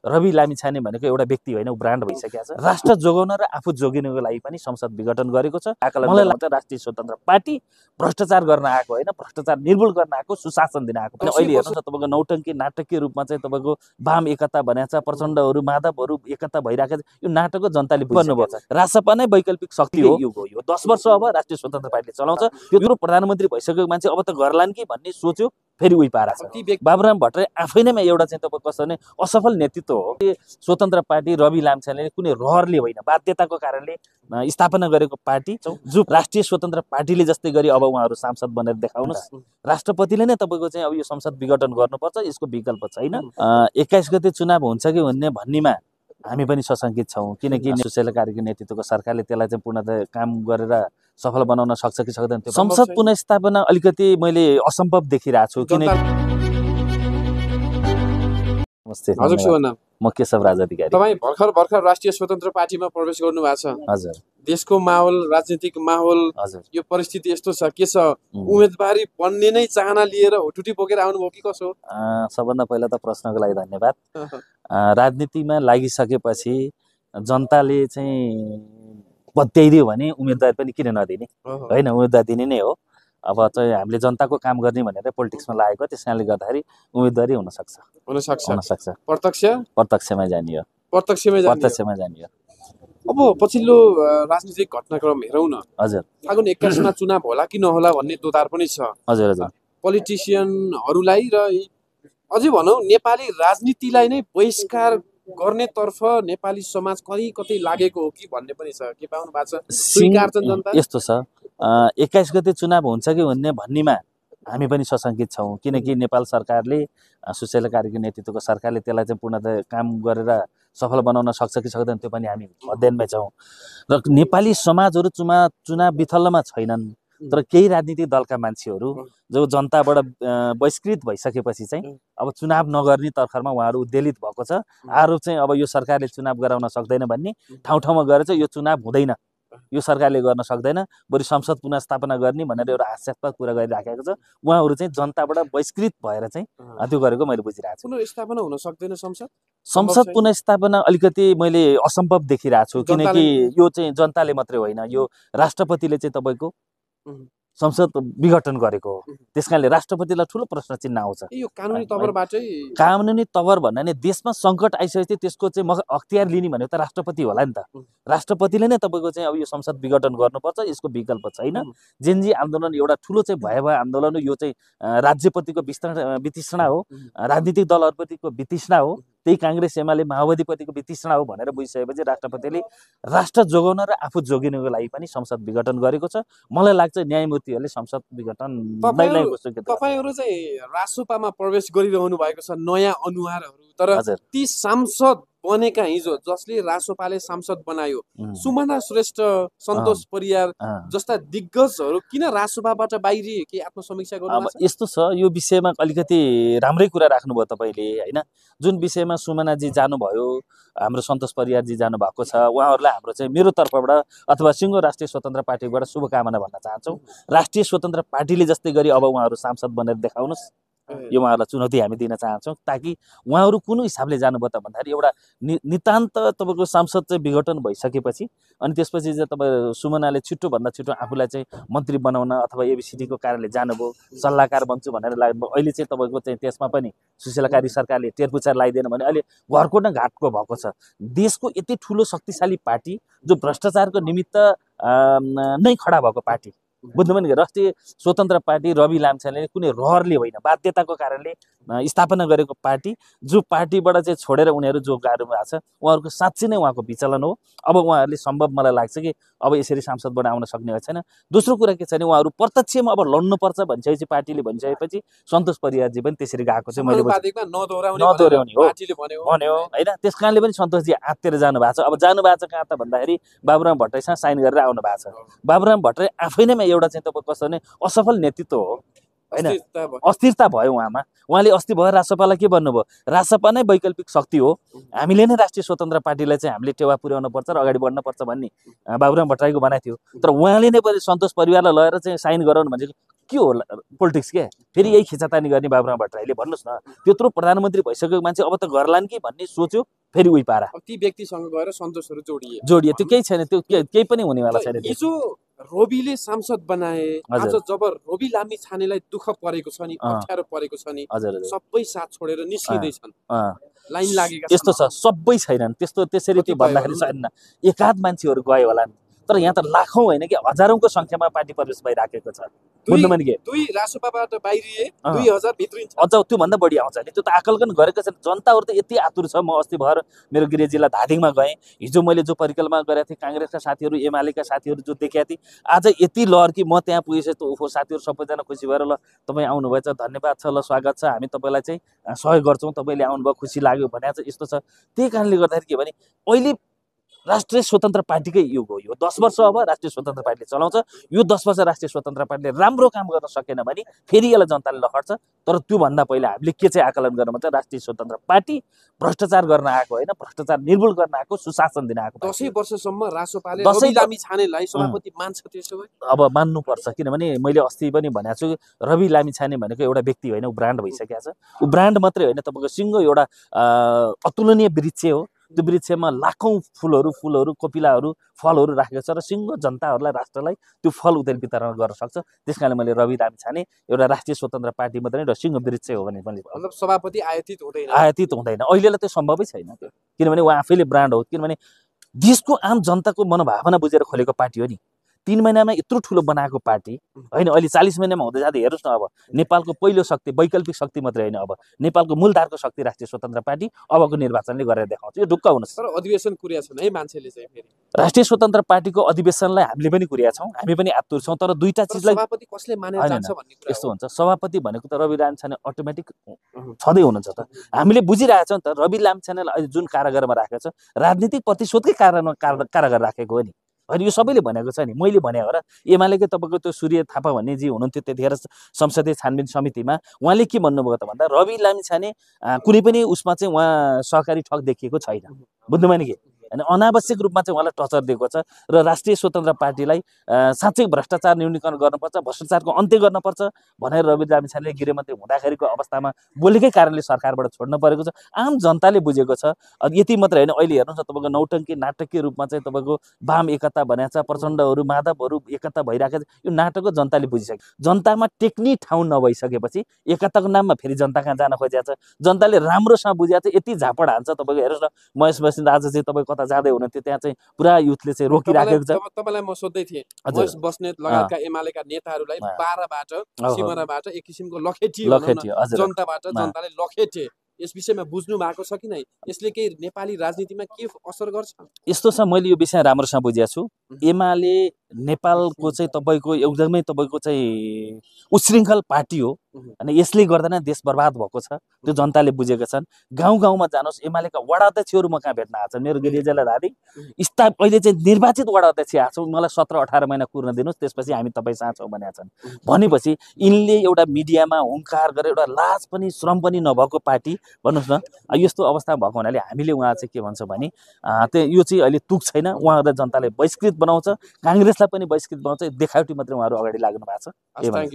रवि लामिछाने भनेको एउटा व्यक्ति होइन, ऊ ब्रान्ड भइसकेको छ। राष्ट्र जोगाउन र आफू जोगिनुको लागि पनि संसद विघटन गरेको छ। मलाई लाग्छ राष्ट्रिय स्वतन्त्र पार्टी भ्रष्टाचार गर्न आएको होइन, भ्रष्टाचार निर्मूल गर्न आएको, सुशासन दिन आएको। अहिले हेर्नुहोस् न, तपाईँको नौटङ्की नाटकीय रूपमा चाहिँ तपाईँको वाम एकता भनेको छ, प्रचण्डहरू माधवहरू एकता भइरहेको छ। यो नाटकको जनताले बुझ्नुभएको छ। रासपा नै वैकल्पिक शक्ति हो, युग हो। यो 10 वर्ष अब राष्ट्रिय स्वतन्त्र पार्टीले चलाउँछ। त्यो प्रधानमन्त्री भइसकेको मान्छे अब त गर्लान् कि भन्ने सोच्यो, फेरि उही पारा छ। बाबुराम भट्टराई आफै नै एउटा चाहिँ तपाईँ कसो भने असफल नेतृत्व हो। स्वतन्त्र पार्टी रवि लामिछानेले कुनै रहरले होइन, बाध्यताको कारणले स्थापना गरेको पार्टी जो राष्ट्रिय स्वतन्त्र पार्टीले जस्तै गरी अब उहाँहरू सांसद बनेर देखाउनुहोस्। राष्ट्रपतिले नै तपाईँको चाहिँ अब यो संसद विघटन गर्नुपर्छ, यसको विकल्प छैन। 21 गते चुनाव हुन्छ कि भन्ने भन्नेमा हामी पनि सशङ्कित छौँ, किनकि सुशीला कार्कीको नेतृत्वको सरकारले त्यसलाई चाहिँ पूर्णतः काम गरेर सफल बनाउन सक्छ कि सक्दैन। संसद पुनर्स्थापना अलिकति मैले असम्भव देखिरहेको छु, किनकि म केशव राज अधिकारी। तपाईँ भर्खर राष्ट्रिय स्वतन्त्र पार्टीमा प्रवेश गर्नु भएको छ। हजुर। देशको माहौल, राजनीतिक माहौल, यो परिस्थिति यस्तो छ, के छ, उम्मेदवारी बन्ने नै चाहना लिएर हुटुटी बोकेर आउनुभयो कि कसो? सबभन्दा पहिला त प्रश्नको लागि धन्यवाद। राजनीतिमा लागिसकेपछि जनताले चाहिँ पत्याइदियो भने उम्मेदवार पनि किन नदिने, होइन? उम्मेदवार दिने नै हो। अब चाहिँ हामीले जनताको काम गर्ने भनेर पोलिटिक्समा लागेको, त्यस कारणले गर्दाखेरि उम्मेदवारी हुनसक्छ। प्रत्यक्षमै जानियो। अब पछिल्लो राजनीतिक घटनाक्रम हेरौँ न। हजुर। फागुन 21 चुनाव होला कि नहोला भन्ने दोधार पनि छ। हजुर हजुर। पोलिटिसियनहरूलाई र अझै भनौँ नेपाली राजनीतिलाई नै बहिष्कार गर्नेतर्फ नेपाली समाज कतै लागेको हो कि भन्ने पनि छ। के पाउनु भएको छ? स्वीकार्छन् जनता? यस्तो छ, 21 गते चुनाव हुन्छ कि भन्ने भन्नेमा हामी पनि सशङ्कित छौँ, किनकि नेपाल सरकारले सुशीला कार्कीको नेतृत्वको सरकारले त्यसलाई चाहिँ पूर्णतः काम गरेर सफल बनाउन सक्छ कि सक्दैन त्यो पनि हामी अध्ययनमै छौँ। र नेपाली समाजहरू चुनाव विथल्लमा छैनन्, तर केही राजनीतिक दलका मान्छेहरू जो जनताबाट बहिष्कृत भइसकेपछि चाहिँ अब चुनाव नगर्ने तर्खरमा उहाँहरू उद्वेलित भएको छ। आरोप चाहिँ अब यो सरकारले चुनाव गराउन सक्दैन भन्ने, ठाउँ ठाउँमा गएर चाहिँ यो चुनाव हुँदैन, यो सरकारले गर्न सक्दैन, बरु संसद पुनर्स्थापना गर्ने भनेर एउटा हास्यास्पद कुरा गरिराखेको छ। उहाँहरू चाहिँ जनताबाट बहिष्कृत भएर चाहिँ त्यो गरेको मैले बुझिरहेको छु। पुनर्स्थापना हुन सक्दैन संसद पुनर्स्थापना अलिकति मैले असम्भव देखिरहेको छु, किनकि यो चाहिँ जनताले मात्रै होइन, यो राष्ट्रपतिले चाहिँ तपाईँको संसद विघटन गरेको हो। त्यसकारणले राष्ट्रपतिलाई ठुलो प्रश्न चिन्ह आउँछ। यो कानुनी तवरबाटै, कानुनी तवर भन्नाले नि देशमा सङ्कट आइसकेपछि त्यसको चाहिँ अख्तियार लिने भनेको त राष्ट्रपति होला नि त। राष्ट्रपतिले नै तपाईँको चाहिँ अब यो संसद विघटन गर्नुपर्छ, यसको विकल्प छैन। जेनजी आन्दोलन एउटा ठुलो चाहिँ भयावह आन्दोलन हो। यो चाहिँ राज्यप्रतिको वितृष्णा हो, राजनीतिक दलहरूप्रतिको वितृष्णा हो, त्यही काङ्ग्रेस एमाले माओवादीप्रतिको वितृष्णा हो भनेर बुझिसकेपछि राष्ट्रपतिले राष्ट्र जोगाउन र आफू जोगिनुको लागि पनि संसद विघटन गरेको छ। मलाई लाग्छ न्यायमूर्तिहरूले संसद विघटन तपाईहरु चाहिँ रासोपामा प्रवेश गरिरहनु भएको छ, नयाँ अनुहारहरू, तर ती सांसद बनेका हिजो जसले रासोपाले सांसद बनायो, सुमना श्रेष्ठ, सन्तोष परियार जस्ता दिग्गजहरू किन रासोपाबाट बाहिरिए? के आत्मसमीक्षा गर्नु? यस्तो छ, यो विषयमा अलिकति राम्रै कुरा राख्नुभयो तपाईँले, होइन? जुन विषयमा सुमनाजी जानुभयो, हाम्रो सन्तोष परियारजी जानुभएको छ, उहाँहरूलाई हाम्रो चाहिँ मेरो तर्फबाट अथवा सिङ्गो राष्ट्रिय स्वतन्त्र पार्टीबाट शुभकामना भन्न चाहन्छौँ। राष्ट्रिय स्वतन्त्र पार्टीले जस्तै गरी अब उहाँहरू सांसद बनेर देखाउनुहोस्, यो उहाँहरूलाई चुनौती हामी दिन चाहन्छौँ, ताकि उहाँहरू कुन हिसाबले जानुभयो त भन्दाखेरि एउटा नितान्त तपाईँको सांसद चाहिँ विघटन भइसकेपछि अनि त्यसपछि चाहिँ तपाईँ सुमनाले छिटोभन्दा छिटो आफूलाई चाहिँ मन्त्री बनाउन अथवा एबिसिडीको कारणले जानुभयो, सल्लाहकार बन्छु भनेर लाग्यो। अहिले चाहिँ तपाईँको चाहिँ त्यसमा पनि सुशीला कार्की सरकारले टेरपुचार लगाइदिएन भने अहिले घरको न घाटको भएको छ। देशको यति ठुलो शक्तिशाली पार्टी जो भ्रष्टाचारको निमित्त नै खडा भएको पार्टी, बुझ्नुभयो नि? राष्ट्रिय स्वतन्त्र पार्टी रवि लामिछानेले कुनै रहरले होइन, बाध्यताको कारणले स्थापना गरेको पार्टी, जो पार्टीबाट चाहिँ छोडेर उनीहरू जो गाह्रो भएको छ, उहाँहरूको साँच्चै नै उहाँको विचलन हो। अब उहाँहरूले सम्भव मलाई लाग्छ कि अब यसरी सांसदबाट आउन सक्ने छैन। दोस्रो कुरा के छ भने उहाँहरू प्रत्यक्षमा अब लड्नुपर्छ भनिसकेपछि पार्टीले भनिसकेपछि सन्तोष परियारजी पनि त्यसरी गएको चाहिँ मैले नदोहोऱ्याउने हो भन्यो, होइन? त्यस कारणले पनि सन्तोषजी आत्तेर जानु भएको छ। अब जानु भएको छ कहाँ त भन्दाखेरि बाबुराम भट्टराईसँग साइन गरेर आउनु भएको छ। बाबुराम भट्टराई आफै नै एउटा चाहिँ तपाईँ कस्तो भने असफल नेतृत्व हो, होइन? अस्थिरता भयो उहाँमा। उहाँले अस्ति भएर रासपालाई के भन्नुभयो? रासपा नै वैकल्पिक शक्ति हो, हामीले नै राष्ट्रिय स्वतन्त्र पार्टीलाई चाहिँ हामीले टेवा पुर्याउनु पर्छ र अगाडि बढ्नुपर्छ भन्ने बाबुराम भट्टराईको भनाइ थियो। तर उहाँले नै सन्तोष परिवारलाई लगेर चाहिँ साइन गराउनु भनेको के हो पोलिटिक्स के फेरि यही खिचातानी गर्ने बाबुराम भट्टराईले भन्नुहोस् न त्यत्रो प्रधानमन्त्री भइसकेको मान्छे अब त गर्लान् कि भन्ने सोच्यो फेरि उही पारा ती व्यक्तिसँग गएर सन्तोषहरू जोडिए त्यो केही छैन त्यो केही पनि हुनेवाला छैन हिजो रविले सांसद बनाए आज जब रवि लामी छानेलाई दुःख परेको छ नि अप्ठ्यारो परेको छ नि सबै साथ छोडेर निस्किँदैछन् लाइन लागेका यस्तो छ सबै छैनन् त्यस्तो त्यसरी त्यो भन्दाखेरि छैन एकाध मान्छेहरू गयो होला तर यहाँ त लाखौं होइन कि हजारौंको संख्यामा पार्टी प्रवेश भइराखेको छ बुझ्नुमा नि के दुई रासोपाबाट बाहिरिए 2000 भित्रिन्छ अझ त्यो भन्दा बढी आउँछ नि त्यो त आकलन गरेको छ जनताहरु त यति आतुर छ म अस्ति भर मेरो गृह जिल्ला धादिङमा गएँ हिजो मैले जो परिक्रमा गरेको थिएँ कांग्रेसका साथीहरु एमालेका साथीहरु जो देखेका थिए आज यति लहर कि म त्यहाँ पुगेपछि त ओहो साथीहरु सबैजना खुसी भएर ल तपाई आउनु भएछ धन्यवाद छ ल स्वागत छ हामी तपाईलाई चाहिँ सहयोग गर्छौं तपाईले आउनुभयो खुसी लाग्यो भनेको छ यस्तो छ त्यही कारणले गर्दाखेरि के भने अहिले राष्ट्रिय स्वतन्त्र पार्टीकै युग हो यो 10 वर्ष अब राष्ट्रिय स्वतन्त्र पार्टीले चलाउँछ यो 10 वर्ष राष्ट्रिय स्वतन्त्र पार्टीले राम्रो काम गर्न सकेन भने फेरि यसलाई जनताले लहर्छ तर त्यो भन्दा पहिला हामीले के चाहिँ आकलन गर्न पर्छ राष्ट्रिय स्वतन्त्र पार्टी भ्रष्टाचार गर्न आएको हैन भ्रष्टाचार निर्मूल गर्न आएको सुशासन दिन आएको 10 वर्षसम्म रासोपाले रवि लामी छानेलाई सभापति मान्छ त्यसो भए अब मान्नु पर्छ किनभने मैले अस्ति पनि भनेको छु रवि लामी छाने भनेको एउटा व्यक्ति होइन उ ब्रान्ड भइसकेको छ उ ब्रान्ड मात्रै होइन तपाईको सिंगो एउटा अतुलनीय वृक्ष हो त्यो वृक्षमा लाखौं फूलहरू कोपिलाहरू फलहरू राखेको छ र सिंगो जनताहरूलाई राष्ट्रलाई त्यो फल उदेर वितरण गर्न सक्छ त्यसकारणले मैले रवि लामी छाने एउटा राष्ट्रिय स्वतन्त्र पार्टी मात्रै र सिंगो वृक्ष हो भने पनि मतलब सभापति आयातित हुँदैन अहिलेलाई त्यो सम्भवै छैन त्यो किनभने उहाँ आफैले ब्रान्ड हो किनभने देशको आम जनताको मनोभावना बुझेर खोलेको पार्टी हो नि 3 महिनामा यत्रो ठुलो बनाएको पार्टी हैन अहिले 40 महिनामा हुँदै जाँदै हेर्नुस् न अब नेपालको पहिलो शक्ति वैकल्पिक शक्ति मात्रै हैन अब नेपालको मूलधारको शक्ति राष्ट्रिय स्वतन्त्र पार्टी अबको निर्वाचनले गरेर देखाउँछ यो ढुक्क हुनुस् तर अधिवेशन कुर्या छन् है मान्छेले चाहिँ फेरि राष्ट्रिय स्वतन्त्र पार्टीको अधिवेशनलाई हामीले पनि कुर्या छौं हामी पनि आतुर छौं तर दुईटा चीजलाई सभापति कसले मानेर जान्छ भन्ने कुरा यस्तो हुन्छ सभापति भनेको त रवि लामिछाने अटोमेटिक छँदै हुनुहुन्छ त हामीले बुझिरहेछौं त रवि लामिछानेलाई अहिले जुन कारागारमा राखेको छ राजनीतिक प्रतिशोधकै कारागार राखेको हो नि अनि यो सबैले भनेको छ नि मैले भने हो र एमालेकै तपाईको त्यो सूर्य थापा भन्ने जी हुनुहुन्थ्यो त्यतिखेर संसदीय छानबिन समितिमा उहाँले के भन्नुभयो त भन्दा रवि लामिछाने कुनै पनि उसमा चाहिँ उहाँ सहकारी ठग देखिएको छैन बुझ्नुमा नि के अनि अनावश्यक रूपमा चाहिँ उहाँलाई टर्चर दिएको छ र राष्ट्रिय स्वतन्त्र पार्टीलाई साँच्चै भ्रष्टाचार न्यूनीकरण गर्नुपर्छ भ्रष्टाचारको अन्त्य गर्नुपर्छ भनेर रवि लामिछानेले गृहमन्त्री हुँदाखेरिको अवस्थामा बोलेकै कारणले सरकारबाट छोड्न परेको छ आम जनताले बुझेको छ यति मात्र हैन अहिले हेर्नुस् न तपाईको नौटंकी नाटकीय रूपमा चाहिँ तपाईको वाम एकता बनाएको छ प्रचण्डहरू माधवहरू एकता भइराखेको छ यो नाटकको जनताले बुझिसक्यो जनतामा टेक्नी ठाउँ नभइसकेपछि एकताको नाममा फेरि जनता कहाँ जान खोजेको छ जनताले राम्रोसँग बुझेको छ यति झापड हान्छ तपाईको हेर्नुस् न महेश बस्नेत आज चाहिँ तपाईको कता जाँदै हुनुहुन्थ्यो त्यहाँ चाहिँ पुरा युथले चाहिँ रोकिराखेको छ तपाईलाई म सोध्दै थिएँ महेश बस्नेत लगायतका एमालेका नेताहरूलाई 12 बाट सिमराबाट एक किसिमको लखेटी जनताबाट जनताले लखेटे यस विषयमा बुझ्नु भएको छ कि नै यसले के नेपाली राजनीतिमा के असर गर्छ यस्तो छ मैले यो विषय राम्रोसँग बुझेको छु एमाले नेपालको चाहिँ तपाईको एकदमै तपाईको चाहिँ उश्रृङ्खल पार्टी हो अनि यसले गर्दा नै देश बर्बाद भएको छ त्यो जनताले बुझेका छन् गाउँ गाउँमा जानुहोस् एमालेका वडा अध्यक्षहरू म कहाँ भेट्न आछन् मेरो गृह जिल्ला धादिङ स्टाफ अहिले चाहिँ निर्वाचित वडा अध्यक्ष आछौँ मलाई 17-18 महिना कुर्न दिनुस् त्यसपछि हामी तपाईसँग छौँ भनेका छन् भनेपछि यिनले एउटा मिडियामा हुंकार गरेर एउटा लाज पनि श्रम पनि नभएको पार्टी भन्नुस् न यस्तो अवस्था भएको हुनाले हामीले उहाँ चाहिँ के भन्छ भने यो चाहिँ अहिले तुक छैन उहाँहरूलाई जनताले बहिष्कृत बनाउँछ कांग्रेसलाई पनि बहिष्कृत बनाउँछ देखावटी मात्रै उहाँहरू अगाडि लाग्नु भएको छ